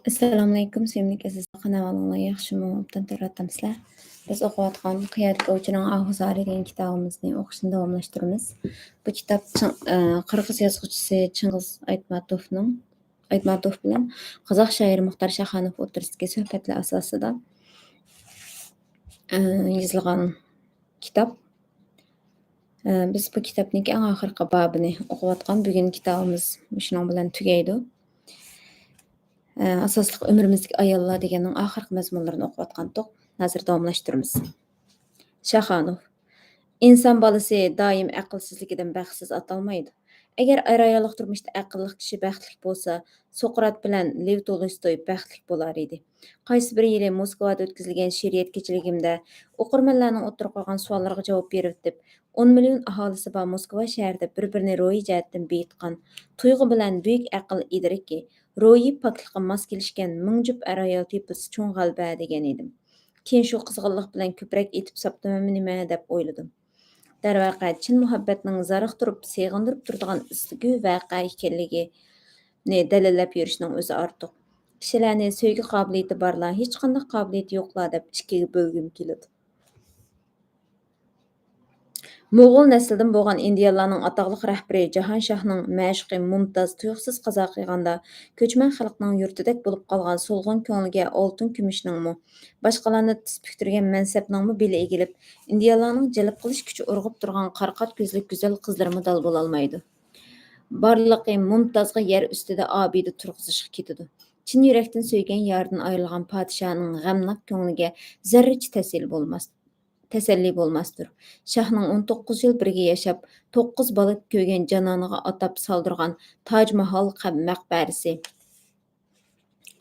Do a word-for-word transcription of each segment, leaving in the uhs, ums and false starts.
ئەسسالامۇئەلەيكۇم، سۆيۈملۈك ئەزىز قېرىنداشلار، ئەھۋالىڭلار ياخشىمۇ؟ ئوبدان تۇرۇۋاتامسىلەر؟ بىز ئوقۇۋاتقان قىيادىكى ئوۋچىنىڭ ئاھۇ زارى دېگەن كىتابىمىزنى ئوقۇشنى داۋاملاشتۇرىمىز. بۇ كىتاب چىڭ-، ئە، قىرغىز يازغۇچىسى چىڭغىز ئايتماتوفنىڭ، ئايتماتوف بىلەن قازاق شائىرى مۇختار شاخانوف ئوتتۇرىسىدىكى سۆھبەتلەر ئاساسىدا، ئە، يېزىلغان كىتاب. ئە، بىز بۇ كىتابنىڭكى ئەڭ ئاخىرقى بابىنى ئوقۇۋاتقان. بۈگۈن كىتابىمىز مۇشۇنىڭ بىلەن تۈگەيدۇ. ئە، ئاساسلىق ئۆمرىمىزدىكى ئاياللار دېگەننىڭ ئاخىرقى مەزمۇنلىرىنى ئوقۇۋاتقانتۇق. ھازىر داۋاملاشتۇرىمىز. شاخانوف. ئىنسان بالىسى دائىم ئەقىلسىزلىكىدىن بەختسىز ئاتالمايدۇ. ئەگەر ئەر-ئاياللىق تۇرمۇشتا ئەقىللىق كىشى بەختلىك بولسا، سوقرات بىلەن لېۋ تولستوي بەختلىك بولار ئىدى. قايسى بىر يىلى موسكۋادا ئۆتكۈزۈلگەن شېئىرىيەت كېچىلىكىمدە ئوقۇرمەنلەرنىڭ ئوتتۇرىغا قويغان سوئاللىرىغا جاۋاب بېرىۋېتىپ، ئون مىليون ئاھالىسى بار موسكۋا شەھىرىدە بىر-بىرىنى روھىي جەھەتتىن بېيىتقان، تۇيغۇ بىلەن بۈيۈك ئەقىل ئىدرىكى، روھىي پاكلىققا ماس كېلىشكەن مىڭ جۈپ ئەر-ئايال تېپىلسا چوڭ غەلىبە دېگەن ئىدىم. كېيىن شۇ قىزغىنلىق بىلەن كۆپرەك ئېيتىپ ساپتىمەنمۇ نېمە دەپ ئويلىدىم. دەرۋەقە، چىن مۇھەببەتنىڭ زارىقتۇرۇپ، سېغىندۇرۇپ تۇرىدىغان ئىسسىگۈ ۋەقە ئىكەنلىكىنى دەلىللەپ يۈرۈشنىڭ ئۆزى ئارتۇق. كىشىلەرنى سۆيگۈ قابىلىيىتى بارلار، ھېچقانداق قابىلىيىتى يوقلار دەپ ئىككىگە بۆلگۈم كېلىدۇ. موغۇل نەسلىدىن بولغان ئىندىيانلارنىڭ ئاتاقلىق رەھبىرى جاھانشاھنىڭ مەشۇقى مۇمتاز تۇيۇقسىز قازا قىلغاندا، كۆچمەن خەلقنىڭ يۇرتىدەك بولۇپ قالغان سولغۇن كۆڭلىگە ئالتۇن كۈمۈشنىڭمۇ، باشقىلارنى تىز پۈكتۈرگەن مەنسەپنىڭمۇ بېلى ئېگىلىپ، ئىندىيانلارنىڭ جەلپ قىلىش كۈچى ئۇرغۇپ تۇرغان قارا قات كۆزلۈك گۈزەل قىزلىرىمۇ دال بولالمايدۇ. بارلىقى مۇمتازغا يەر ئۈستىدە ئابىدە تۇرغۇزۇشقا كېتىدۇ. چىن يۈرەكتىن سۆيگەن يارىدىن ئايرىلغان پادىشاھنىڭ غەمناك كۆڭلىگە زەررىچە تەسىر بولماس، تەسەللى بولماستۇر. شاھنىڭ ئون توققۇز يىل بىرگە ياشاپ، توققۇز بالا كۆرگەن جانانىغا ئاتاپ سالدۇرغان تاج ماھال قە-، مەقبەرىسى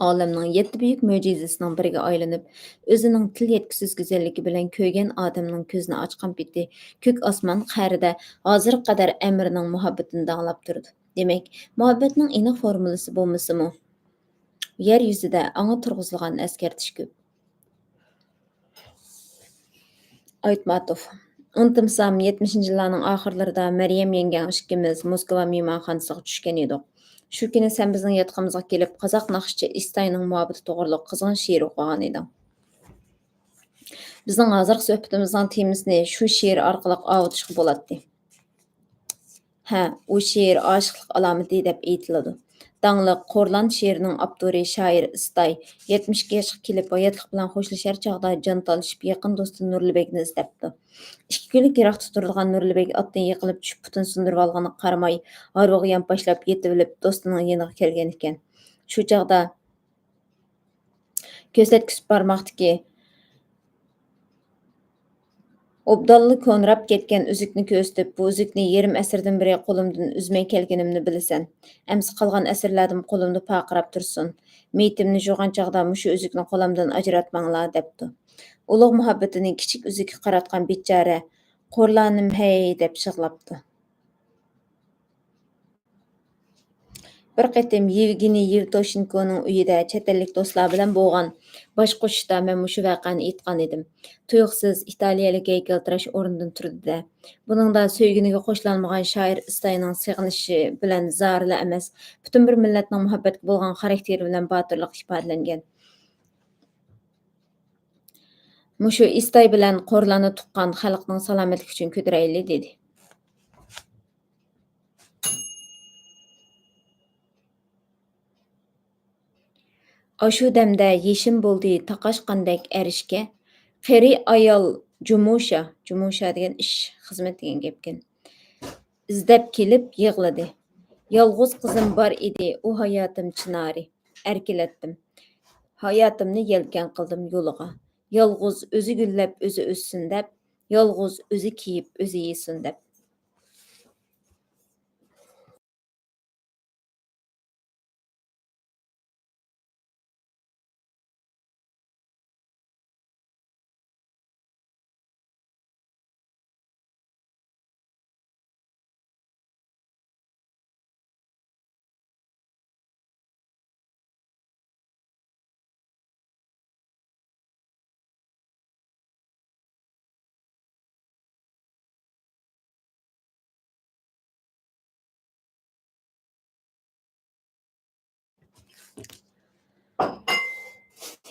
ئالەمنىڭ يەتتە بۈيۈك مۆجىزىسىنىڭ بىرىگە ئايلىنىپ، ئۆزىنىڭ تىل يەتكۈسىز گۈزەللىكى بىلەن كۆرگەن ئادەمنىڭ كۆزىنى ئاچقان پېتى كۆك ئاسمان قەرىدە ھازىرغا قەدەر ئەمىرنىڭ مۇھەببىتىنى داڭلاپ تۇرىدۇ. دېمەك، مۇھەببەتنىڭ ئېنىق فورمۇلىسى بولمىسىمۇ، يەر يۈزىدە ئاڭا تۇرغۇزۇلغان ئەسكەرتىش كۆپ. ئايتماتوف. ئۇنتۇمسام، يەتمىشىنچى يىللارنىڭ ئاخىرلىرىدا مەريەم يەڭگەڭ ئىككىمىز موسكۋا مېھمانخانىسىغا چۈشكەن ئىدۇق. شۇ كۈنى سەن بىزنىڭ ياتىقىمىزغا كېلىپ، قازاق ناخشىچى ئىستاينىڭ مۇھەببىتى توغرىلىق قىزغىن شېئىر ئوقۇغان ئىدىڭ. بىزنىڭ ھازىرقى سۆھبىتىمىزنىڭ تېمىسىنى شۇ شېئىر ئارقىلىق ئاۋۇتۇشقا بولاتتى. ھە، ئۇ شېئىر ئاشىقلىق ئالامىتى دەپ ئېيتىلىدۇ. داڭلىق قورلان شېئىرىنىڭ ئاپتورى شائىر ئىستاي يەتمىش ئىككى ياشقا كېلىپ، ھاياتلىق بىلەن خوشلىشار چاغدا جان تالىشىپ، يېقىن دوستى نۇرلىبەگنى ئىزدەپتۇ. ئىككى كۈنلۈك يىراقتا تۇرىدىغان نۇرلىبەگ ئاتتىن يىقىلىپ چۈشۈپ، پۇتىنى سۇندۇرۇۋالغىنىغا قارىماي، ھارۋىغا يانپاشلاپ يېتىۋېلىپ، دوستىنىڭ يېنىغا كەلگەنىكەن. شۇ چاغدا كۆرسەتكۈچى بارماقتىكى ئوبدانلا كونىراپ كەتكەن ئۈزۈكنى كۆرسىتىپ، بۇ ئۈزۈكنى يېرىم ئەسىردىن بېرى قولۇمدىن ئۈزمەي كەلگىنىمنى بىلىسەن. ئەمسە قالغان ئەسىرلەردىمۇ قولۇمدا پارقىراپ تۇرسۇن. مېيىتىمنى جۇغان چاغدا مۇشۇ ئۈزۈكنى قولۇمدىن ئاجراتماڭلار، دەپتۇ. ئۇلۇغ مۇھەببىتىنى كىچىك ئۈزۈككە قاراتقان بىچارە قورلانىم ھەي دەپ يىغلاپتۇ. بىر قېتىم يېۋگېنىي يېۋتوشېنكونىڭ ئۆيىدە چەت ئەللىك دوستلار بىلەن بولغان باش قوشۇشتا مەن مۇشۇ ۋەقەنى ئېيتقان ئىدىم. تۇيۇقسىز ئىتالىيەلىك ھەيكەلتىراش ئورنىدىن تۇردى-دە، بۇنىڭدا سۆيگىنىگە خوشلانمىغان شائىر ئىستاينىڭ سېغىنىشى بىلەن زارىلا ئەمەس، پۈتۈن بىر مىللەتنىڭ مۇھەببەتكە بولغان خاراكتېرى بىلەن باتۇرلۇق ئىپادىلەنگەن. مۇشۇ ئىستاي بىلەن قورلاننى تۇغقان خەلقنىڭ سالامەتلىكى ئۈچۈن كۆتۈرەيلى، دېدى. ئاشۇ دەمدە يېشىم بولدى تاقاشقاندەك ئەرشكە، قېرى ئايال جۇمۇشا، جۇمۇشا دېگەن ئىش، خىزمەت دېگەن گەپكەن، ئىزدەپ كېلىپ يىغلىدى. يالغۇز قىزىم بار ئىدى، ئۇ ھاياتىم چىنارى. ئەركىلەتتىم. ھاياتىمنى يەلكەن قىلدىم يولىغا. يالغۇز ئۆزى گۈللەپ ئۆزى ئۆسسۇن دەپ، يالغۇز ئۆزى كىيىپ ئۆزى يېسۇن دەپ.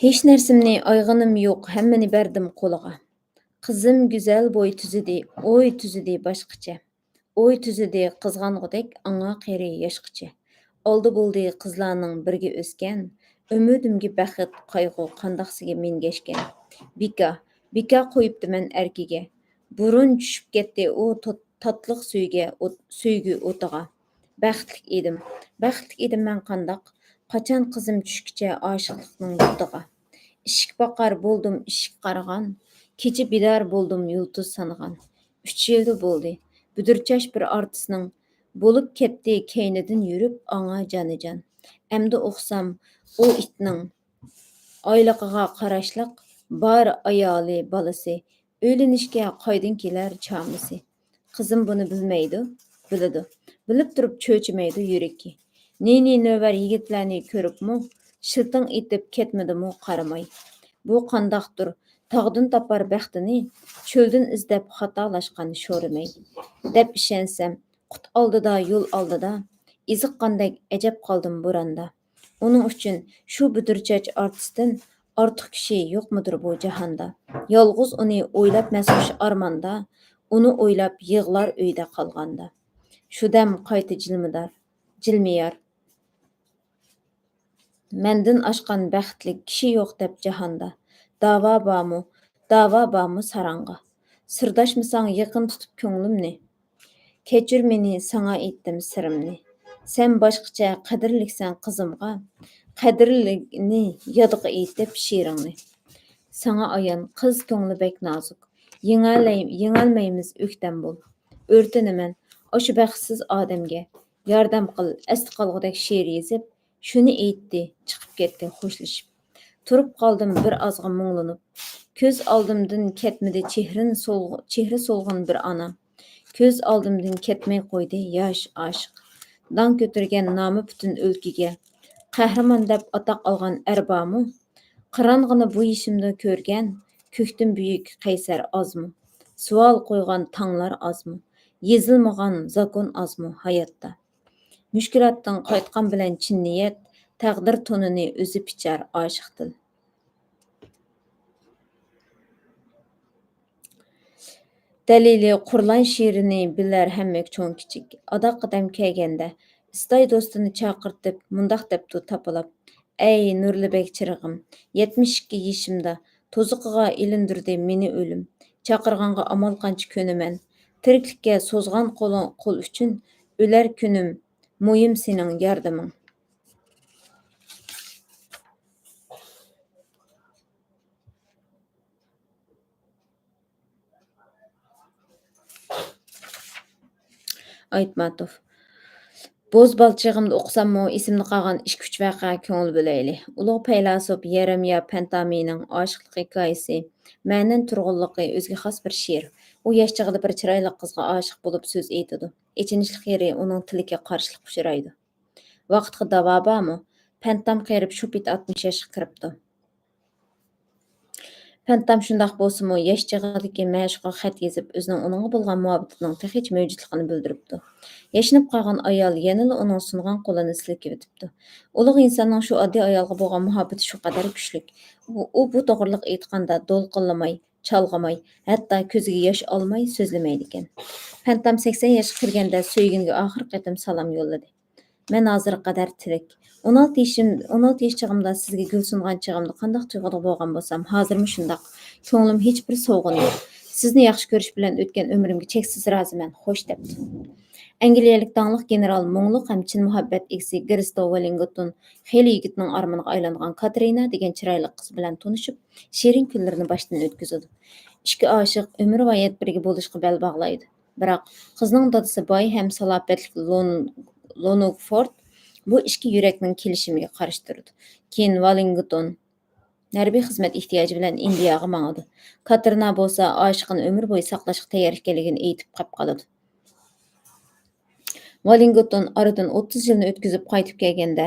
ھېچ نەرسىمنى ئايىغىنىم يوق، ھەممىنى بەردىم قولىغا. قىزىم گۈزەل بوي تۈزىدى، ئوي تۈزىدى باشقىچە. ئوي تۈزىدى قىزغانغۇدەك ئاڭا قېرى ياشقىچە. ئالدى بولدى قىزلارنىڭ بىرگە ئۆسكەن، ئۈمىدىمگە بەخت، قايغۇ قانداقسىگە مىنگەشكەن. بىكا، بىكا قويۇپتىمەن ئەركىگە. بۇرۇن چۈشۈپ كەتتى ئۇ تات-، تاتلىق سۆيگە ئوت-، سۆيگۈ ئوتىغا. بەختلىك ئىدىم، بەختلىك ئىدىم مەن قانداق؟ قاچان قىزىم چۈشكىچە ئاشىقلىقنىڭ يۇتىغا. ئىشىك باقار بولدۇم ئىشىك قارىغان، كېچە بىدار بولدۇم يۇلتۇز سانىغان. ئۈچ يىلدە بولدى، بۈدۈرچاش بىر ئارتىسنىڭ بولۇپ كەتتى كەينىدىن يۈرۈپ ئاڭا جانىجان. ئەمدى ئۇقسام ئۇ ئىتنىڭ ئايلىقىغا قاراشلىق بار ئايالى، بالىسى. ئۆيلىنىشكە قايدىن كېلەر چامىسى. قىزىم بۇنى بىلمەيدۇ، بىلىدۇ. بىلىپ تۇرۇپ چۆچۈمەيدۇ يۈرىكى. نى-نى نۆۋەر يىگىتلەرنى كۆرۈپمۇ، شىلتىڭ ئېتىپ كەتمىدىمۇ قارىماي. بۇ قانداقتۇر تاغدىن تاپار بەختىنى، چۆلدىن ئىزدەپ خاتالاشقان شورىمەي. دەپ ئىشەنسەم، قۇت ئالدىدا، يول ئالدىدا، ئېزىققاندەك ئەجەب قالدىم بوراندا. ئۇنىڭ ئۈچۈن شۇ بۈدۈرچاچ ئارتىستىن ئارتۇق كىشى يوقمۇدۇر بۇ جاھاندا؟ يالغۇز ئۇنى ئويلاپ مەستخۇش ئارماندا، ئۇنى ئويلاپ يىغلار ئۆيدە قالغاندا. شۇ دەم قايتا جىلمىدار، جىلمىيار. مەندىن ئاشقان بەختلىك كىشى يوق دەپ جاھاندا. داۋا بارمۇ، داۋا بارمۇ ساراڭغا؟ سىرداشمىساڭ يېقىن تۇتۇپ كۆڭلۈمنى. كەچۈر مېنى، ساڭا ئېيتتىم سىرىمنى. سەن باشقىچە قەدىرلىكسەن قىزىمغا، قەدرىنى يادىغا ئېيتىپ شېئىرىڭنى. ساڭا ئايان قىز كۆڭلى بەك نازۇك، يېڭەلەي-، يېڭەلمەيمىز ئۆكتەم بول. ئۆرتىنىمەن ئاشۇ بەختسىز ئادەمگە، ياردەم قىل ئەستە قالغۇدەك شېئىر يېزىپ، شۇنى ئېيتتى، چىقىپ كەتتى خوشلىشىپ. تۇرۇپ قالدىم بىر ئازغا مۇڭلىنىپ. كۆز ئالدىمدىن كەتمىدى چېھرىن سول-، چېھرى سولغۇن بىر ئانا. كۆز ئالدىمدىن كەتمەي قويدى ياش ئاشىق. داڭ كۆتۈرگەن نامى پۈتۈن ئۆلكىگە. قەھرىمان دەپ ئاتاق ئالغان ئەر بارمۇ؟ قاراڭغۇنى بۇ يېشىمدا كۆرگەن، كۆكتىن بۈيۈك قەيسەر ئازمۇ؟ سوئال قويغان تاڭلار ئازمۇ؟ يېزىلمىغان زاكون ئازمۇ ھاياتتا؟ مۈشكۈلاتتىن قايتقان بىلەن چىن نىيەت، تەقدىر تونىنى ئۆزى پىچار ئاشىق دىل. دەلىلى قۇرلان شېئىرىنى بىلەر ھەممە چوڭ كىچىك. ئادا قەدەم كەلگەندە، ئىستاي دوستىنى چاقىرتىپ، مۇنداق دەپتۇ تاپىلاپ: ئەي نۇرلىبەگ چىرىغىم، يەتمىش ئىككى يېشىمدا توزۇقىغا ئىلىندۈردى مېنى ئۆلۈم. چاقىرغانغا ئامال قانچە كۆنىمەن؟ تىرىكلىككە سوزغان قولۇڭ، قول ئۈچۈن ئۆلەر كۈنۈم، مۇھىم سېنىڭ ياردىمىڭ. ئايتماتوف. بوز بالا چېغىمدا ئوقۇساممۇ، ئېسىمدە قالغان ئىككى-ئۈچ ۋەقەگە كۆڭۈل بۆلەيلى. ئۇلۇغ پەيلاسوپ يەرەمىيا پەنتامىنىڭ ئاشىقلىق ھېكايىسى، مەنىنى تۇرغۇنلۇقى ئۆزىگە خاس بىر شېئىر. ئۇ ياش چېغىدا بىر چىرايلىق قىزغا ئاشىق بولۇپ سۆز ئېيتىدۇ. ئېچىنىشلىق يېرى، ئۇنىڭ تىلىكى قارشىلىققا ئۇچرايدۇ. ۋاقىتقا داۋا بارمۇ؟ پەنتام قېرىپ، شۇ پېتى ئاتمىش ياشقا كىرىپتۇ. پەنتام شۇنداق بولسىمۇ، ياش چېغىدىكى مەشۇقىغا خەت يېزىپ، ئۆزىنىڭ ئۇنىڭغا بولغان مۇھەببىتىنىڭ تېخىچە مەۋجۇتلۇقىنى بىلدۈرۈپتۇ. ياشىنىپ قالغان ئايال يەنىلا ئۇنىڭ سۇنغان قولىنى سىلكىۋېتىپتۇ. ئۇلۇغ ئىنساننىڭ شۇ ئاددىي ئايالغا بولغان مۇھەببىتى شۇ قەدەر كۈچلۈك. ئۇ، ئۇ بۇ توغرىلىق ئېيتقاندا دولقۇنلىماي، چالغىماي، ھەتتا كۆزىگە ياش ئالماي سۆزلىمەيدىكەن. پەنتام سەكسەن ياشقا كىرگەندە سۆيگىنىگە ئاخىرقى قېتىم سالام يوللىدى. مەن ھازىرغا قەدەر تىرىك. ئون ئالتە يېشىم، ئون ئالتە ياش چېغىمدا سىزگە گۈل سۇنغان چېغىمدا قانداق تۇيغۇدا بولغان بولسام، ھازىرمۇ شۇنداق. كۆڭلۈم ھېچبىر سوۋغىنى يوق. سىزنى ياخشى كۆرۈش بىلەن ئۆتكەن ئۆمرۈمگە چەكسىز رازىمەن. خوش دەپتۇ. ئەنگلىيەلىك داڭلىق گېنېرال مۇڭلۇق ھەم چىن مۇھەببەت ئىگىسى گىرستو ۋېللىنگتون خېلى يىگىتنىڭ ئارمىنىغا ئايلانغان كاترىنا دېگەن چىرايلىق قىز بىلەن تونۇشۇپ، شېرىن كۈنلىرىنى باشتىن ئۆتكۈزىدۇ. ئىككى ئاشىق ئۆمۈرۋايەت بىرگە بولۇشقا بەل باغلايدۇ. بىراق، قىزنىڭ دادىسى باي ھەم سالاپەتلىك لون-، لونگفورد بۇ ئىككى يۈرەكنىڭ كېلىشىمىگە قارشى تۇرىدۇ. كېيىن ۋاللىنگتون ھەربىي خىزمەت ئېھتىياجى بىلەن ئىندىياغا ماڭىدۇ. كاتېرىنا بولسا ئاشىقىنى ئۆمۈر بويى ساقلاشقا تەييار ئىكەنلىكىنى ئېيتىپ قاپ قالىدۇ. ۋاللىنگتون ئارىدىن ئوتتۇز يىلنى ئۆتكۈزۈپ قايتىپ كەلگەندە،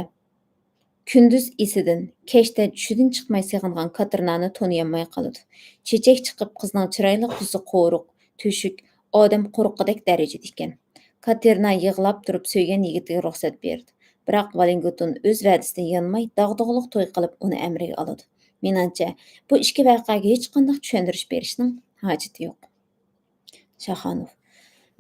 كۈندۈز ئېسىدىن، كەچتە چۈشىدىن چىقماي سېغىنغان كاتېرىنانى تونۇيالماي قالىدۇ. چېچەك چېقىپ، قىزنىڭ چىرايلىق يۈزى قورۇق، تۆشۈك، ئادەم قورققۇدەك دەرىجىدە ئىكەن. كاتېرىنا يىغلاپ تۇرۇپ سۆيگەن يىگىتىگە رۇخسەت بېرىدۇ. بىراق ۋاللىنگتون ئۆز ۋەدىسىدىن يانماي، داغدۇغىلىق توي قىلىپ، ئۇنى ئەمرىگە ئالىدۇ. مېنىڭچە، بۇ ئىككى ۋەقەگە ھېچقانداق چۈشەندۈرۈش بېرىشنىڭ ھاجىتى يوق. شاخانوف.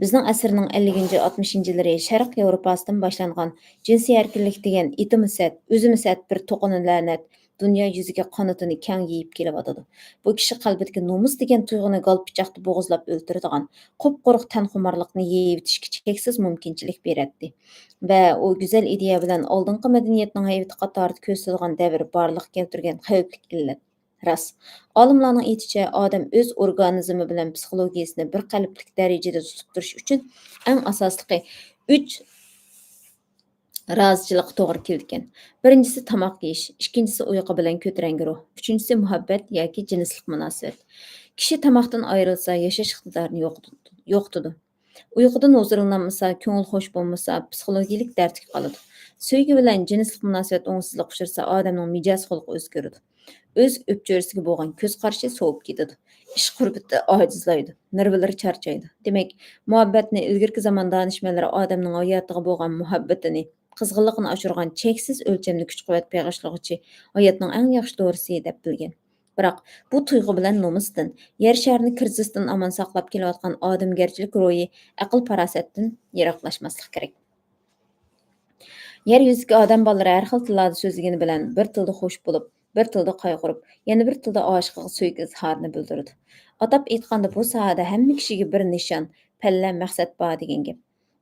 بىزنىڭ ئەسىرنىڭ ئەللىكىنچى، ئاتمىشىنچى يىللىرى شەرق ياۋروپاسىدىن باشلانغان جىنسىي ئەركىنلىك دېگەن ئېتىمۇ سەت، ئۆزىمۇ سەت بىر توقۇنى لەنەت دۇنيا يۈزىگە قانىتىنى كەڭ يېيىپ كېلىۋاتىدۇ. بۇ كىشى قەلبىدىكى نومۇس دېگەن تۇيغۇنى گال پىچاقتا بوغۇزلاپ ئۆلتۈرىدىغان قۇپقۇرۇق تەنخۇمارلىقنى يېيىۋېتىشكە چەكسىز مۇمكىنچىلىك بېرەتتى. ۋە ئۇ گۈزەل ئىدىيە بىلەن ئالدىنقى مەدەنىيەتنىڭ ھەيۋىتى قاتارىدا كۆرسىتىدىغان دەۋر بارلىققا كەلتۈرگەن خەۋپلىك ئىللەت. راست. ئالىملارنىڭ ئېيتىشىچە، ئادەم ئۆز ئورگانىزمى بىلەن پسىخولوگىيىسىنى بىر قەلبلىك دەرىجىدە تۇتۇپ تۇرۇش ئۈچۈن ئەڭ ئاساسلىقى ئۈچ رازىچىلىققا توغرا كېلىدىكەن. بىرىنچىسى تاماق يېيىش، ئىككىنچىسى ئۇيقۇ بىلەن كۆتۈرەڭگۈ روھ، ئۈچىنچىسى مۇھەببەت ياكى جىنسلىق مۇناسىۋەت. كىشى تاماقتىن ئايرىلسا، ياشاش ئىقتىدارىنى يوقىتىدۇ. يوقىتىدۇ. ئۇيقۇدىن ھۇزۇرلىنالمىسا، كۆڭۈل خوش بولمىسا، پسىخولوگىيىلىك دەردكە قالىدۇ. سۆيگۈ بىلەن جىنسلىق مۇناسىۋەت ئوڭۇشسىزلىققا ئۇچرىسا، ئادەمنىڭ مىجەز خۇلقى ئۆزگىرىدۇ. ئۆز ئۆپچۆرىسىگە بولغان كۆز قارىشى سوۋۇپ كېتىدۇ. ئىش قۇربىتى ئاجىزلايدۇ، نېرۋىلىرى چارچايدۇ. دېمەك، مۇھەببەتنى ئىلگىرىكى زامان دانىشمەنلىرى ئادەمنىڭ ھاياتىغا بولغان مۇھەببىتىنى، قىزغىنلىقىنى ئاشۇرغان چەكسىز ئۆلچەمدە كۈچ-قۇۋۋەت بېغىشلىغۇچى ھاياتنىڭ ئەڭ ياخشى دورىسى دەپ بىلگەن. بىراق، بۇ تۇيغۇ بىلەن نومۇستىن، يەر شارىنى كىرىزىستىن ئامان ساقلاپ كېلىۋاتقان ئادەمگەرچىلىك روھى ئەقىل-پاراسەتتىن يىراقلاشماسلىق كېرەك. يەر يۈزىدىكى ئادەم بالىلىرى ھەر خىل تىللاردا سۆزلىگىنى بىلەن بىر تىلدا خوش بولۇپ، بىر تىلدا قايغۇرۇپ، يەنە بىر تىلدا ئاشىقىغا سۆيگۈ ئىزھارىنى بىلدۈرىدۇ. ئاتاپ ئېيتقاندا، بۇ ساھەدە ھەممە كىشىگە بىر نىشان، پەللە، مەقسەت بار دېگەن گەپ.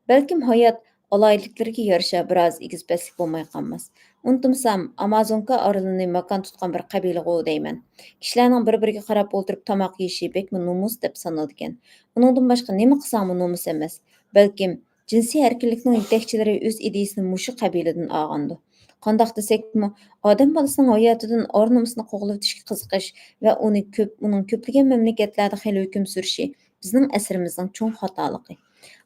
بەلكىم ھايات ئالاھىدىلىكلىرىگە يارىشا بىرئاز ئېگىز-پەسلىك بولماي قالماس. ئۇنتۇمىسام، ئامازونكا ئارىلىنى ماكان تۇتقان بىر قەبىلىغۇ دەيمەن. كىشىلەرنىڭ بىر-بىرىگە قاراپ ئولتۇرۇپ تاماق يېيىشى بەكمۇ نومۇس دەپ سانىلىدىكەن. ئۇنىڭدىن باشقا نېمە قىلساڭمۇ نومۇس ئەمەس. بەلكىم جىنسىي ئەركىنلىكنىڭ يېتەكچىلىرى ئۆز ئىدىيىسىنى مۇشۇ قەبىلىدىن ئالغاندۇ. قانداق دېسەكمۇ، ئادەم بالىسىنىڭ ھاياتىدىن ئار-نومۇسىنى قوغلىۋېتىشكە قىزىقىش ۋە ئۇنى كۆپ، ئۇنىڭ كۆپلىگەن مەملىكەتلەردە خېلى ھۆكۈم سۈرۈشى بىزنىڭ ئەسىرىمىزنىڭ چوڭ خاتالىقى.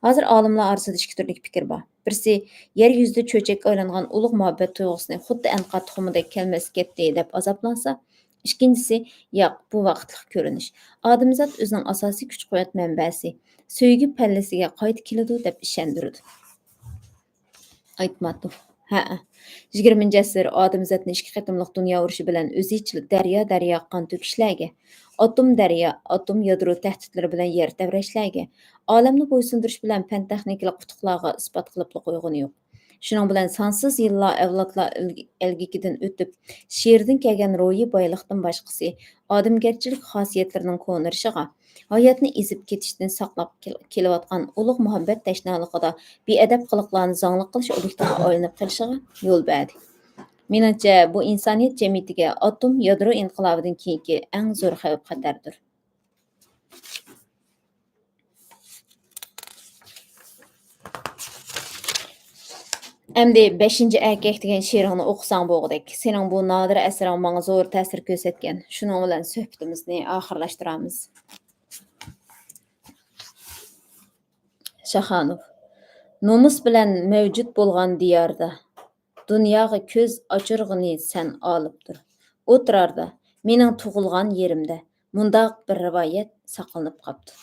ھازىر ئالىملار ئارىسىدا ئىككى تۈرلۈك پىكىر بار. بىرسى، يەر يۈزىدە چۆچەككە ئايلانغان ئۇلۇغ مۇھەببەت تۇيغۇسىنى خۇددى ئەنقا تۇخۇمىدەك كەلمەسكە كەتتى دەپ ئازابلانسا، ئىككىنچىسى، ياق، بۇ ۋاقىتلىق كۆرۈنۈش. ئادەمزات ئۆزىنىڭ ئاساسىي كۈچ-قۇۋۋەت مەنبەسى، سۆيگۈ پەللىسىگە قايتا كېلىدۇ دەپ ئىشەندۈرىدۇ. ئايتماتوف. ھەئە. يىگىرمىنچى ئەسىر ئادەمزاتنى ئىككى قېتىملىق دۇنيا ئۇرۇشى بىلەن ئۈزۈل-كېسىل دەريا-دەريا قان تۆكۈشلەرگە، ئاتوم دەريا، ئاتوم يادرو تەھدىتلىرى بىلەن يەر تەۋرەشلەرگە، ئالەمنى بويسۇندۇرۇش بىلەن پەن-تېخنىكىلىق ئۇتۇقلارغا ئىسپات قىلىپلا قويغىنى يوق. شۇنىڭ بىلەن سانسىز يىللار، ئەۋلادلار ئىل-، ئەلگىكىدىن ئۆتۈپ، شېئىردىن كەلگەن روھىي بايلىقتىن باشقىسى، ئادەمگەرچىلىك خاسىيەتلىرىنىڭ كونىرىشىغا، ھاياتنى ئېزىپ كېتىشتىن ساقلاپ كېل-، كېلىۋاتقان ئۇلۇغ مۇھەببەت تەشنالىقىدا بىئەدەپ قىلىقلارنى زاڭلىق قىلىش ئوبيېكتىغا ئايلىنىپ قېلىشىغا يول بەردى. مېنىڭچە، بۇ ئىنسانىيەت جەمئىيىتىگە ئاتوم يادرو ئىنقىلابىدىن كېيىنكى ئەڭ زور خەۋپ-خەتەردۇر. ئەمدى بەشىنچى ئەركەك دېگەن شېئىرىڭنى ئوقۇساڭ بولغۇدەك. سېنىڭ بۇ نادىر ئەسىرىڭ ماڭا زور تەسىر كۆرسەتكەن. شۇنىڭ بىلەن سۆھبىتىمىزنى ئاخىرلاشتۇرامىز. شاخانوف. نومۇس بىلەن مەۋجۇت بولغان دىياردا، دۇنياغا كۆز ئاچۇرغىنى سەن ئالىپتۇر. ئۇ تۇراردا، مېنىڭ تۇغۇلغان يېرىمدە مۇنداق بىر رىۋايەت ساقلىنىپ قاپتۇ.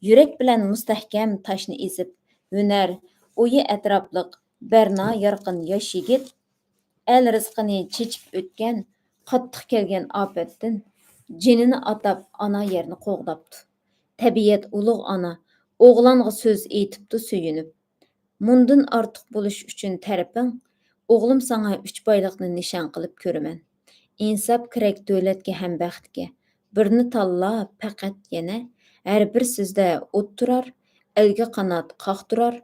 يۈرەك بىلەن مۇستەھكەم تاشنى ئېزىپ، ھۈنەر ئويى ئەتراپلىق بەرنا يارقىن ياش يىگىت، ئەل رىزقىنى چېچىپ ئۆتكەن قاتتىق كەلگەن ئاپەتتىن جېنىنى ئاتاپ ئانا يەرنى قوغداپتۇ. تەبىئەت ئۇلۇغ ئانا ئوغلانغا سۆز ئېيتىپتۇ سۆيۈنۈپ. مۇندىن ئارتۇق بولۇش ئۈچۈن تەرىپىڭ، ئوغلۇم ساڭا ئۈچ بايلىقنى نىشان قىلىپ كۆرىمەن. ئىنساپ كېرەك دۆلەتكە ھەم بەختكە. بىرنى تاللا پەقەت يەنە، ھەر بىر سۆزدە ئوت تۇرار، ئەلگە قانات قاقتۇرار.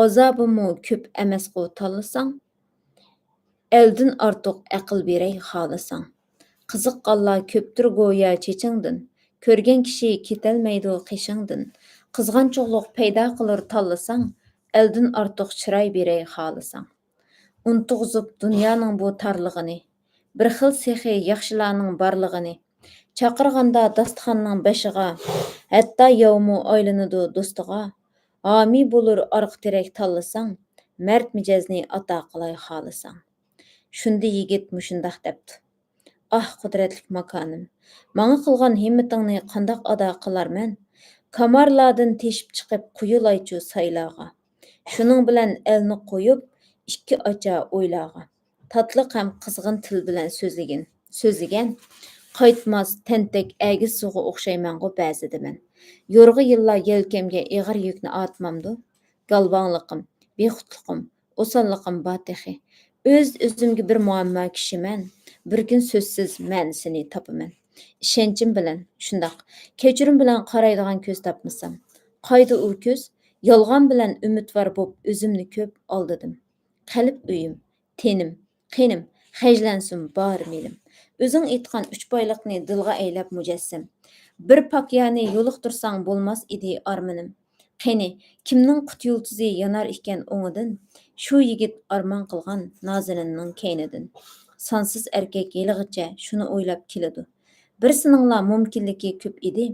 ئازابىمۇ كۆپ ئەمەسقۇ تاللىساڭ، ئەلدىن ئارتۇق ئەقىل بېرەي خالىساڭ. قىزىققانلار كۆپتۇر گويا چېچىڭدىن، كۆرگەن كىشى كېتەلمەيدۇ قېشىڭدىن. قىزغانچۇقلۇق پەيدا قىلۇر تاللىساڭ، ئەلدىن ئارتۇق چىراي بېرەي خالىساڭ. ئۇنتۇغۇزۇپ دۇنيانىڭ بۇ تارلىقىنى، بىر خىل سېخى ياخشىلارنىڭ بارلىقىنى. چاقىرغاندا داستىخاننىڭ بېشىغا، ھەتتا ياۋمۇ ئايلىنىدۇ دوستىغا. ھامىي بولۇر ئارقا تىرەك تاللىساڭ، مەرد مىجەزنى ئاتا قىلاي خالىساڭ. شۇندى يىگىت مۇشۇنداق دەپتۇ. ئاھ، قۇدرەتلىك ماكانىم! ماڭا قىلغان ھىممىتىڭنى قانداق ئادا قىلارمەن؟ كامارلاردىن تېشىپ چىقىپ قۇيۇلايچۇ سايلارغا. شۇنىڭ بىلەن ئەلنى قويۇپ، ئىككى ئاچا ئويلارغا. تاتلىق ھەم قىزغىن تىل بىلەن سۆزلىگىن، سۆزلىگەن. قايتماس تەنتەك ئەگىز سۇغا ئوخشايمەنغۇ بەزىدە مەن. يورغا يىللار يەلكەمگە ئېغىر يۈكنى ئارتمامدۇ؟ گالۋاڭلىقىم، بىخۇدلۇقۇم، ئوساللىقىم بار تېخى. ئۆز-ئۆزۈمگە بىر مۇئەمما كىشىمەن. بىر كۈن سۆزسىز مەنىسىنى تاپىمەن. ئىشەنچىم بىلەن، شۇنداق، كەچۈرۈم بىلەن قارايدىغان كۆز تاپمىسام، قايدا ئۇ كۆز؟ يالغان بىلەن ئۈمىدۋار بوپ ئۆزۈمنى كۆپ ئالدىدىم. قەلب ئۆيۈم، تېنىم، قېنىم، خەجلەنسۇن بارى مېلىم. ئۆزۈڭ ئېيتقان ئۈچ بايلىقنى دىلغا ئەيلەپ مۇجەسسەم. بىر پاكىيانى يولۇقتۇرساڭ بولماس ئىدى ئارمىنىم. قېنى، كىمنىڭ قۇت يۇلتۇزى يانار ئىكەن ئوڭىدىن؟ شۇ يىگىت ئارمان قىلغان نازىنىننىڭ كەينىدىن. سانسىز ئەركەك ھېلىغىچە شۇنى ئويلاپ كېلىدۇ. بىرسىنىڭلا مۇمكىنلىكى كۆپ ئىدى.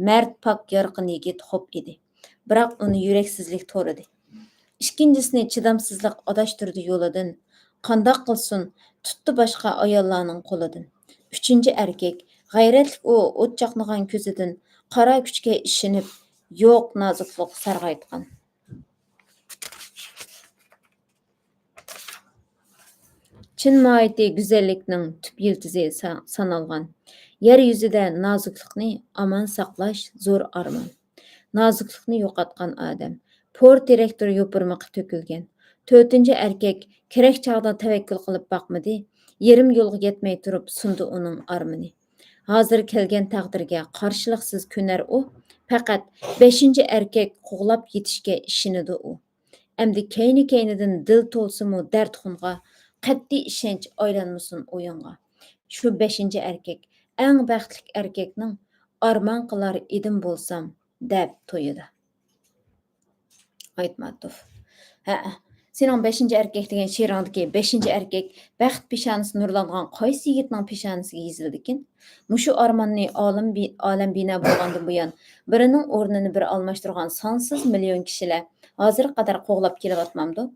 مەرد، پاك، يارقىن يىگىت خوپ ئىدى. بىراق ئۇنى يۈرەكسىزلىك تورىدى. ئىككىنچىسىنى چىدامسىزلىق ئاداشتۇردى يولىدىن. قانداق قىلسۇن، تۇتتى باشقا ئاياللارنىڭ قولىدىن. ئۈچىنچى ئەركەك، غەيرەتلىك ئۇ، ئوت چاقنىغان كۆزىدىن قارا كۈچكە ئىشىنىپ، يوق نازۇكلۇق سارغايتقان. چىن ماھىيىتى گۈزەللىكنىڭ تۈپ يىلتىزى سا-، سانالغان. يەر يۈزىدە نازۇكلۇقنى ئامان ساقلاش زور ئارمان. نازۇكلۇقنى يوقاتقان ئادەم. پور تېرەكتۇر يوپۇرمىقى تۆكۈلگەن. تۆتىنچى ئەركەك كېرەك چاغدا تەۋەككۈل قىلىپ باقمىدى. يېرىم يولغا يەتمەي تۇرۇپ سۇندى ئۇنىڭ ئارمىنى. ھازىر كەلگەن تەقدىرگە قارشىلىقسىز كۆنەر ئۇ. پەقەت بەشىنچى ئەركەك قوغلاپ يېتىشكە ئىشىنىدۇ ئۇ. ئەمدى كەينى-كەينىدىن دىل تولسىمۇ دەرد-خۇنغا، قەتئىي ئىشەنچ ئايلانمىسۇن ئويۇنغا. شۇ بەشىنچى ئەركەك، ئەڭ بەختلىك ئەركەكنىڭ، ئارمان قىلار ئىدىم بولسام، دەپ تويىدا. ئايتماتوف. ھەئە، سېنىڭ بەشىنچى ئەركەك دېگەن شېئىرىڭدىكى بەشىنچى ئەركەك، بەخت پېشانىسى نۇرلانغان قايسى يىگىتنىڭ پېشانىسىگە يېزىلدىكىن؟ مۇشۇ ئارماننى ئالەم بى-، ئالەم بىنا بولغاندىن بۇيان، بىرىنىڭ ئورنىنى بىرى ئالماشتۇرغان سانسىز مىليون كىشىلەر ھازىرغا قەدەر قوغلاپ كېلىۋاتمامدۇ؟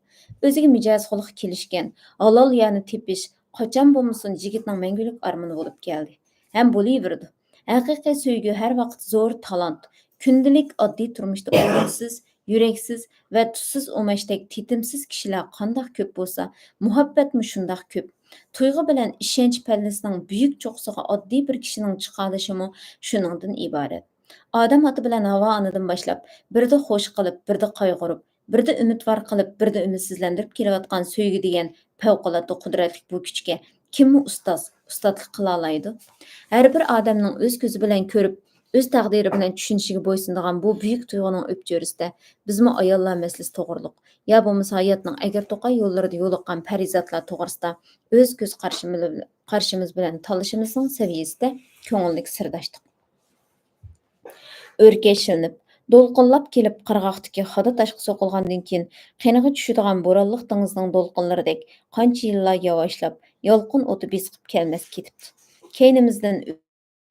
ئۆزىگە مىجەز خۇلقى كېلىشكەن، ھالال يارنى تېپىش قاچان بولمىسۇن يىگىتنىڭ مەڭگۈلۈك ئارمىنى بولۇپ كەلدى. ھەم بولۇۋېرىدۇ. ھەقىقىي سۆيگۈ ھەر ۋاقىت زور تالانت. كۈندىلىك ئاددىي تۇرمۇشتا ئورۇنسىز، يۈرەكسىز ۋە تۇزسىز ئۇماچتەك تېتىمسىز كىشىلەر قانداق كۆپ بولسا، مۇھەببەتمۇ شۇنداق كۆپ. تۇيغۇ بىلەن ئىشەنچ پەللىسىنىڭ بۈيۈك چوققىسىغا ئاددىي بىر كىشىنىڭ چىقالىشىمۇ شۇنىڭدىن ئىبارەت. ئادەم ئاتا بىلەن ھاۋا ئانىدىن باشلاپ، بىردە خوش قىلىپ، بىردە قايغۇرۇپ، بىردە ئۈمىدۋار قىلىپ، بىردە ئۈمىدسىزلەندۈرۈپ كېلىۋاتقان سۆيگۈ دېگەن پەۋقۇلئاددە قۇدرەتلىك بۇ كۈچكە كىممۇ ئۇستاز، ئۇستاتلىق قىلالايدۇ؟ ھەر بىر ئادەمنىڭ ئۆز كۆزى بىلەن كۆرۈپ، ئۆز تەقدىرى بىلەن چۈشىنىشىگە بويسۇنىدىغان بۇ بۈيۈك تۇيغۇنىڭ ئۆپچۆرىسىدە بىزمۇ ئاياللار مەسىلىسى توغرۇلۇق يا بولمىسا ھاياتنىڭ ئەگرى توقاي يوللىرىدا يولۇققان پەرىزاتلار توغرىسىدا ئۆز كۆز قارىشىمىز، قارىشىمىز بىلەن تاللىشىمىزنىڭ سەۋىيەسىدە كۆڭۈللۈك سىرداشتۇق. ئۆركەشلىنىپ، دولقۇنلاپ كېلىپ قىرغاقتىكى خادا تاشقا سوقۇلغاندىن كېيىن، قېنىغا چۈشىدىغان بورانلىق دېڭىزنىڭ دولقۇنلىرىدەك قانچە يىللار ياۋاشلاپ، يالقۇن ئوتى بېسىقىپ كەلمەس كېتىپتۇ. كەينىمىزدىن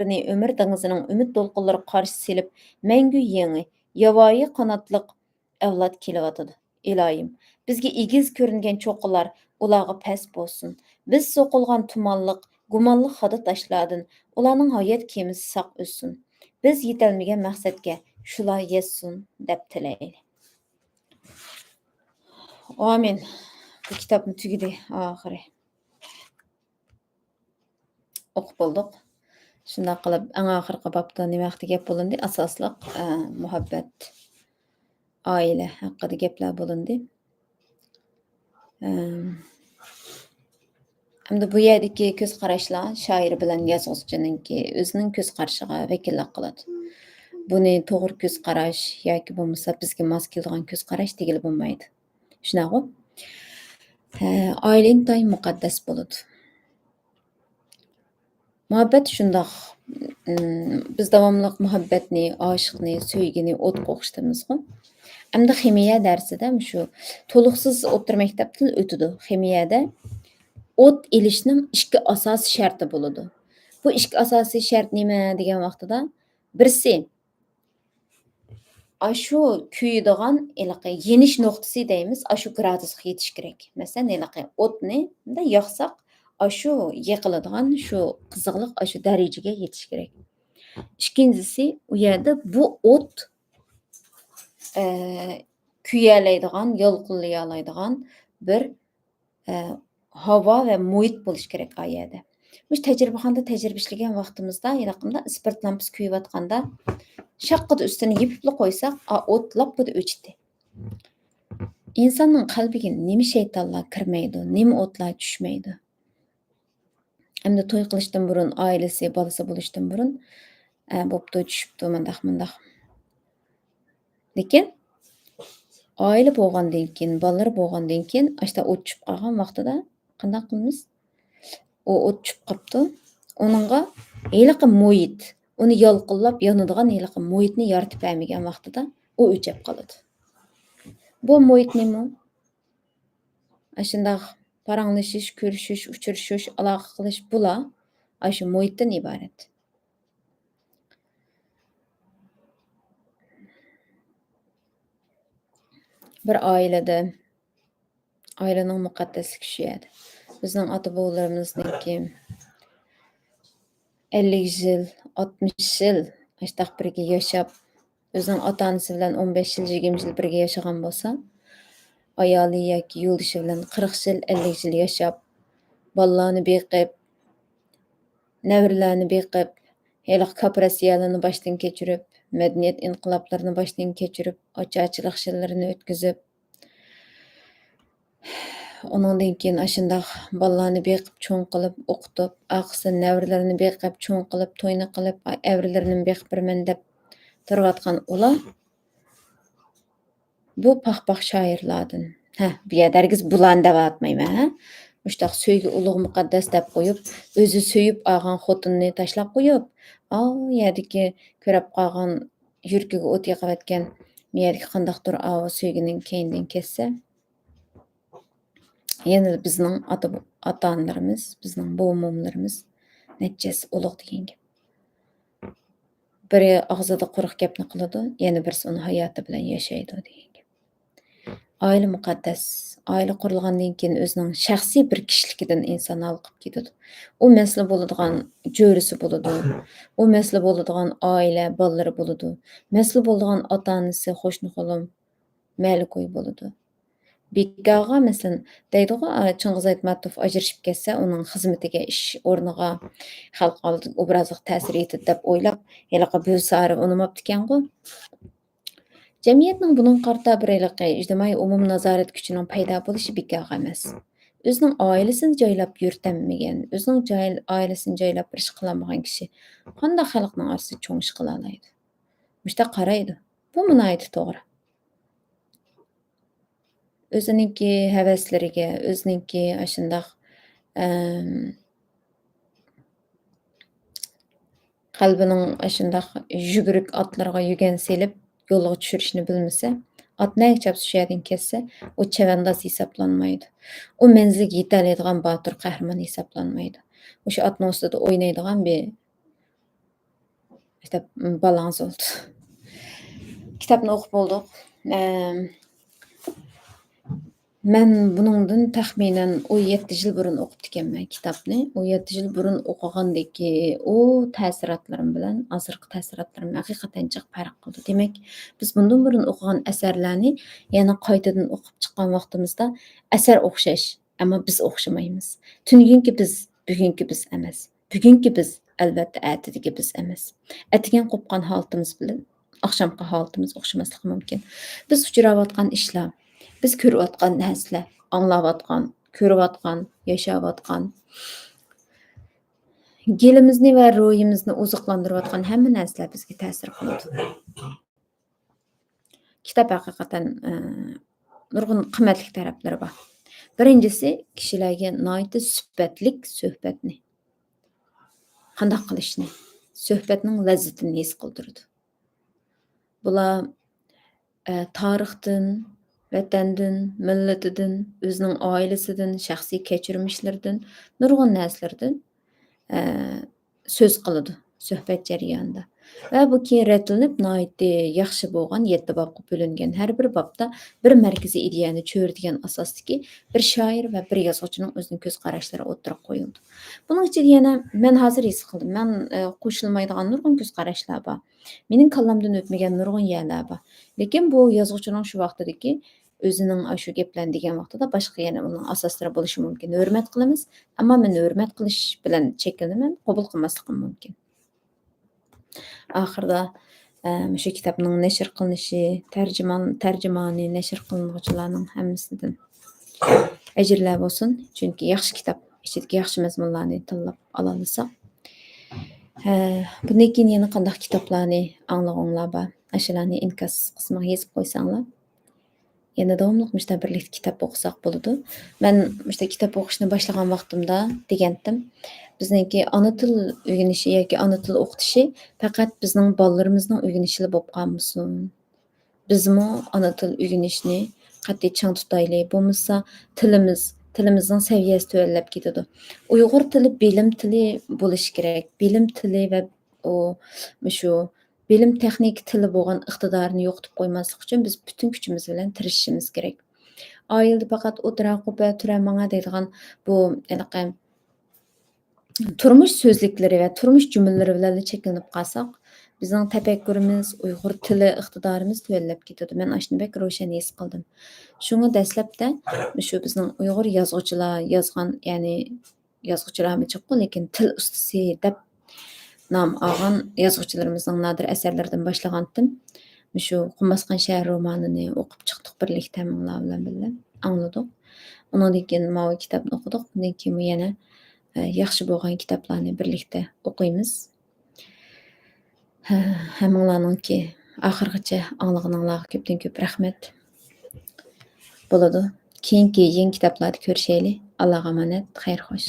ئۆمۈر دېڭىزىنىڭ ئۈمىد دولقۇنلىرىغا قارشى سېلىپ، مەڭگۈ يېڭى، ياۋايى قاناتلىق ئەۋلاد كېلىۋاتىدۇ. ئىلاھىم، بىزگە ئېگىز كۆرۈنگەن چوققىلار ئۇلارغا پەس بولسۇن. بىز سوقۇلغان تۇمانلىق، گۇمانلىق خادا تاشلاردىن ئۇلارنىڭ ھايات كېمىسى ساق ئۈزسۇن. بىز يېتەلمىگەن مەقسەتكە شۇلار يەتسۇن، دەپ تىلەيلى. ئامىن. بۇ كىتابمۇ تۈگىدى ئاخىرى. ئوقۇپ بولدۇق. شۇنداق قىلىپ، ئەڭ ئاخىرقى بابتا نېمە ھەققىدە گەپ بولۇندى؟ ئاساسلىق، ئە، مۇھەببەت، ئائىلە ھەققىدە گەپلەر بولۇندى. ئەم، ئەمدى بۇ يەردىكى كۆز قاراشلار شائىر بىلەن يازغۇچىنىڭكى ئۆزىنىڭ كۆز قارىشىغا ۋەكىللىك قىلىدۇ. بۇنى توغرا كۆز قاراش ياكى بولمىسا بىزگە ماس كېلىدىغان كۆز قاراش دېگىلى بولمايدۇ. شۇنداقغۇ؟ ھە، ئائىلە ئىنتايىن مۇقەددەس بولىدۇ. مۇھەببەت شۇنداق. ئىم، بىز داۋاملىق مۇھەببەتنى، ئاشىقنى، سۆيگۈنى ئوتقا ئوخشىتىمىزغۇ. ئەمدى خىمىيە دەرسىدە مۇشۇ تولۇقسىز ئوتتۇرا مەكتەپتىن ئۆتىدۇ. خىمىيەدە ئوت ئېلىشنىڭ ئىككى ئاساسىي شەرتى بولىدۇ. بۇ ئىككى ئاساسىي شەرت نېمە دېگەن ۋاقتىدا، بىرسى، ئاشۇ كۆيىدىغان ھېلىقى يېنىش نۇقتىسى دەيمىز، ئاشۇ گرادۇسقا يېتىش كېرەك. مەسىلەن، ھېلىقى ئوتنى مۇنداق ياقساق، ئاشۇ يېقىلىدىغان شۇ قىزىقلىق، ئاشۇ دەرىجىگە يېتىش كېرەك. ئىككىنچىسى، ئۇ يەردە بۇ ئوت، ئە، كۆيەلەيدىغان، يالقۇنلىيالايدىغان بىر ئە، ھاۋا ۋە مۇھىت بولۇشى كېرەك ئا يەردە. مۇشۇ تەجرىبىخانىدا تەجرىبە ئىشلىگەن ۋاقتىمىزدا، ھېلىقىمدا ئىسپىرت لامپىسى كۆيۈۋاتقاندا، شاققىدە ئۈستىنى يېپىپلا قويساق، ئا، ئوت لاپپىدە ئۆچتى. ئىنساننىڭ قەلبىگە نېمە شەيتانلار كىرمەيدۇ، نېمە ئوتلار چۈشمەيدۇ؟ ئەمدى توي قىلىشتىن بۇرۇن، ئائىلىسى، بالىسى بولۇشتىن بۇرۇن، ئە، بوپتۇ، چۈشۈپتۇ، مۇنداق، مۇنداق. لېكىن ئائىلە بولغاندىن كېيىن، بالىلىرى بولغاندىن كېيىن، ئاشتا ئوت چۈشۈپ قالغان ۋاقتىدا قانداق قىلىمىز؟ ئۇ ئوت چۈشۈپ قاپتۇ. ئۇنىڭغا ھېلىقى مۇھىت، ئۇنى يالقۇنلاپ يانىدىغان ھېلىقى مۇھىتنى يارىتىپ بەرمىگەن ۋاقتىدا ئۇ ئۆچۈپ قالىدۇ. بۇ مۇھىت نېمە؟ ئاشۇنداق پاراڭلىشىش، كۆرۈشۈش، ئۇچرىشىش، ئالاقە قىلىش، بۇلار ئاشۇ مۇھىتتىن ئىبارەت. بىر ئائىلىدە، ئائىلىنىڭ مۇقەددەسلىكى شۇ يەردە. بىزنىڭ ئاتا-بوۋىلىرىمىزنىڭكى ئەللىك يىل، ئاتمىش يىل ئاشتاق بىرگە ياشاپ، ئۆزىنىڭ ئاتا-ئانىسى بىلەن ئون بەش يىل، يىگىرمە يىل بىرگە ياشىغان بولسا، ئايالى ياكى يولدىشى بىلەن قىرىق يىل، ئەللىك يىل ياشاپ، بالىلارنى بېقىپ، نەۋرىلەرنى بېقىپ، ھېلىقى كاپىراسىيەلەرنى باشتىن كەچۈرۈپ، مەدەنىيەت ئىنقىلابلىرىنى باشتىن كەچۈرۈپ، ئاچارچىلىق يىللىرىنى ئۆتكۈزۈپ، ئۇنىڭدىن كېيىن ئاشۇنداق بالىلارنى بېقىپ، چوڭ قىلىپ، ئوقۇتۇپ، ئارقىسىدىن نەۋرىلىرىنى بېقىپ، چوڭ قىلىپ، توينى قىلىپ، ئەۋرىلىرىنى بېقىپ بېرىمەن دەپ تۇرۇۋاتقان ئۇلار، بۇ پاخ-پاخ شائىرلاردىن. ھە، بۇ يەردە ھەرگىز بۇلارنى دەۋاتمايمەن، ھە. مۇشتاق سۆيگۈ ئۇلۇغ مۇقەددەس دەپ قويۇپ، ئۆزى سۆيۈپ ئالغان خوتۇنىنى تاشلاپ قويۇپ، ئاۋۇ يەردىكى كۆرەپ قالغان يۈرىكىگە ئوت يېقىۋەتكەن، بۇ يەردىكى قانداقتۇر ئاۋۇ سۆيگۈنىڭ كەينىدىن كەتسە، يەنە بىزنىڭ ئاتا، ئاتا-ئانىلىرىمىز، بىزنىڭ بوۋا-مومىلىرىمىز نەچچىسى ئۇلۇغ دېگەن گەپ. بىرى ئاغزىدا قۇرۇق گەپنى قىلىدۇ، يەنە بىرسى ئۇنى ھاياتى بىلەن ياشايدۇ دېگەن گەپ. ئائىلە مۇقەددەس. ئائىلە قۇرۇلغاندىن كېيىن ئۆزىنىڭ شەخسىي بىر كىشىلىكىدىن ئىنسان ھالقىپ كېتىدۇ. ئۇ مەسىلە بولىدىغان جۆرىسى بولىدۇ. ئۇ مەسىلە بولىدىغان ئائىلە، بالىلىرى بولىدۇ. مەسىلە بولىدىغان ئاتا-ئانىسى، قوشنا-قولۇم، مەلىكوي بولىدۇ. بىكاغا، مەسىلەن، دەيدىغۇ، ئا، چىڭگىز ئايتماتوف ئاجرىشىپ كەتسە، ئۇنىڭ خىزمىتىگە، ئىش ئورنىغا، خەلق ئالدىدىكى ئوبرازىغا تەسىر يېتىدۇ دەپ ئويلاپ، ھېلىقى بۈۋىسى ئارىۋى ئۇنىماپتىكەنغۇ. جەمئىيەتنىڭ بۇنىڭغا قارىتا بىر ھېلىقى ئىجتىمائىي ئومۇم نازارەت كۈچىنىڭ پەيدا بولۇشى بىكاغا ئەمەس. ئۆزىنىڭ ئائىلىسىنى جايلاپ يۈرتەلمىگەن، ئۆزىنىڭ جاي-، ئائىلىسىنى جايلاپ بىر ئىش قىلالمىغان كىشى قانداق خەلقنىڭ ئارىسىدا چوڭ ئىش قىلالايدۇ؟ مۇشۇنداق قارايدۇ. بۇمۇ ناھايىتى توغرا. ئۆزىنىڭكى ھەۋەسلىرىگە، ئۆزىنىڭكى ئاشۇنداق، ئەم، قەلبىنىڭ ئاشۇنداق يۈگۈرۈك ئاتلىرىغا يۈگەن سېلىپ، يولغا چۈشۈرۈشنى بىلمىسە، ئات نەگە چاپسا شۇ يەردىن كەتسە، ئۇ چەۋەنداز ھېسابلانمايدۇ. ئۇ مەنزىلگە يېتەلەيدىغان باتۇر قەھرىمان ھېسابلانمايدۇ. مۇشۇ ئاتنىڭ ئۈستىدە ئوينايدىغان بىر مەكتەپ بالاڭىز بولدى. كىتابنى ئوقۇپ بولدۇق. ئەم، مەن بۇنىڭدىن تەخمىنەن ئون يەتتە يىل بۇرۇن ئوقۇپتىكەنمەن كىتابنى. ئون يەتتە يىل بۇرۇن ئوقۇغاندىكى ئۇ تەسىراتلىرىم بىلەن ھازىرقى تەسىراتلىرىم ھەقىقەتەن جىق پەرق قىلدى. دېمەك، بىز بۇندىن بۇرۇن ئوقۇغان ئەسەرلەرنى يەنە قايتىدىن ئوقۇپ چىققان ۋاقتىمىزدا ئەسەر ئوخشاش، ئەمما بىز ئوخشىمايمىز. تۈنۈگۈنكى بىز، بۈگۈنكى بىز ئەمەس. بۈگۈنكى بىز، ئەلۋەتتە، ئەتىدىكى بىز ئەمەس. ئەتىگەن قوپقان ھالىتىمىز بىلەن ئاخشامقى ھالىتىمىز ئوخشىماسلىقى مۇمكىن. بىز ئۇچراۋاتقان ئىشلار، بىز كۆرۈۋاتقان نەرسىلەر، ئاڭلاۋاتقان، كۆرۈۋاتقان، ياشاۋاتقان، گېلىمىزنى ۋە روھىمىزنى ئوزۇقلاندۇرۇۋاتقان ھەممە نەرسىلەر بىزگە تەسىر قىلىدۇ. كىتاب ھەقىقەتەن، ئە، نۇرغۇن قىممەتلىك تەرەپلىرى بار. بىرىنچىسى، كىشىلەرگە ناھايىتى سۈپەتلىك سۆھبەتنى قانداق قىلىشنى، سۆھبەتنىڭ لەززىتىنى ھېس قىلدۇرىدۇ. بۇلار، ئە، تارىختىن، ۋەتەندىن، مىللىتىدىن، ئۆزىنىڭ ئائىلىسىدىن، شەخسىي كەچۈرمىشلىرىدىن، نۇرغۇن نەرسىلىرىدىن، ئە، سۆز قىلىدۇ سۆھبەت جەريانىدا. ۋە بۇ كېيىن رەتلىنىپ، ناھايىتى ياخشى بولغان يەتتە بابقا بۆلۈنگەن. ھەر بىر بابتا بىر مەركىزىي ئىدىيەنى چۆرىدىگەن ئاساستىكى بىر شائىر ۋە بىر يازغۇچىنىڭ ئۆزىنىڭ كۆز قاراشلىرى ئوتتۇرىغا قويۇلىدۇ. بۇنىڭ ئىچىدە يەنە مەن ھازىر ھېس قىلدىم، مەن، ئە، قوشۇلمايدىغان نۇرغۇن كۆز قاراشلار بار. مېنىڭ كاللامدىن ئۆتمىگەن نۇرغۇن يەرلەر بار. لېكىن بۇ يازغۇچىنىڭ شۇ ۋاقتىدىكى، ئۆزىنىڭ ئاشۇ گەپلەرنى دېگەن ۋاقتىدا باشقا يەنە ئۇنىڭ ئاساسلىرى بولۇشى مۇمكىن. ھۆرمەت قىلىمىز، ئەمما مەن ھۆرمەت قىلىش بىلەن چەكلىنىمەن، قوبۇل قىلماسلىقىم مۇمكىن. ئاخىرىدا، ئە، مۇشۇ كىتابنىڭ نەشر قىلىنىشى، تەرجىمان-، تەرجىمانى، نەشر قىلىنغۇچىلارنىڭ ھەممىسىدىن ئەجىرلەر بولسۇن. چۈنكى ياخشى كىتاب، ئىچىدىكى ياخشى مەزمۇنلارنى تاللاپ ئالالىساق. ھە، بۇندىن كېيىن يەنە قانداق كىتابلارنى ئاڭلىغۇڭلار بار؟ ئاشۇلارنى ئىنكاس قىسمىغا يېزىپ قويساڭلار. يەنە داۋاملىق مۇشۇنداق بىرلىكتە كىتاب ئوقۇساق بولىدۇ. مەن مۇشۇنداق كىتاب ئوقۇشنى باشلىغان ۋاقتىمدا دېگەنتىم، بىزنىڭكى ئانا تىل ئۆگىنىشى ياكى ئانا تىل ئوقۇتۇشى پەقەت بىزنىڭ بالىلىرىمىزنىڭ ئۆگىنىشىلا بولۇپ قالمىسۇن. بىزمۇ ئانا تىل ئۆگىنىشنى قەتئىي چىڭ تۇتايلى. بولمىسا تىلىمىز، تىلىمىزنىڭ سەۋىيەسى تۆۋەنلەپ كېتىدۇ. ئۇيغۇر تىلى بىلىم تىلى بولۇشى كېرەك. بىلىم تىلى ۋە ئۇ، مۇشۇ بىلىم تېخنىكا تىلى بولغان ئىقتىدارىنى يوقىتىپ قويماسلىق ئۈچۈن بىز پۈتۈن كۈچىمىز بىلەن تىرىشىشىمىز كېرەك. ئائىلىدە پەقەت «ئولتۇرە، قوپە، تۈرە، ماڭا» دەيدىغان بۇ ھېلىقى تۇرمۇش سۆزلۈكلىرى ۋە تۇرمۇش جۈملىلىرى بىلەنلا چەكلىنىپ قالساق، بىزنىڭ تەپەككۇرىمىز، ئۇيغۇر تىلى ئىقتىدارىمىز تۆۋەنلەپ كېتىدۇ. مەن ئاشۇنى بەك روشەن ھېس قىلدىم. شۇڭا دەسلەپتە مۇشۇ بىزنىڭ ئۇيغۇر يازغۇچىلار يازغان، يەنى يازغۇچىلارمۇ جىققۇ، لېكىن تىل ئۇستىسى دەپ نام ئالغان يازغۇچىلىرىمىزنىڭ نادىر ئەسەرلىرىدىن باشلىغانتىم. مۇشۇ قۇم باسقان شەھەر رومانىنى ئوقۇپ چىقتۇق بىرلىكتە ھەممىڭلار بىلەن بىللە. ئاڭلىدۇق. ئۇنىڭدىن كېيىن ماۋۇ كىتابنى ئوقۇدۇق. بۇندىن كېيىنمۇ يەنە، ئە، ياخشى بولغان كىتابلارنى بىرلىكتە ئوقۇيمىز. ھە، ھەممىڭلارنىڭكى ئاخىرغىچە ئاڭلىغىنىڭلارغا كۆپتىن كۆپ رەھمەت. بولىدۇ. كېيىنكى يېڭى كىتابلاردا كۆرۈشەيلى. ئاللاغا ئامانەت. خەير خوش.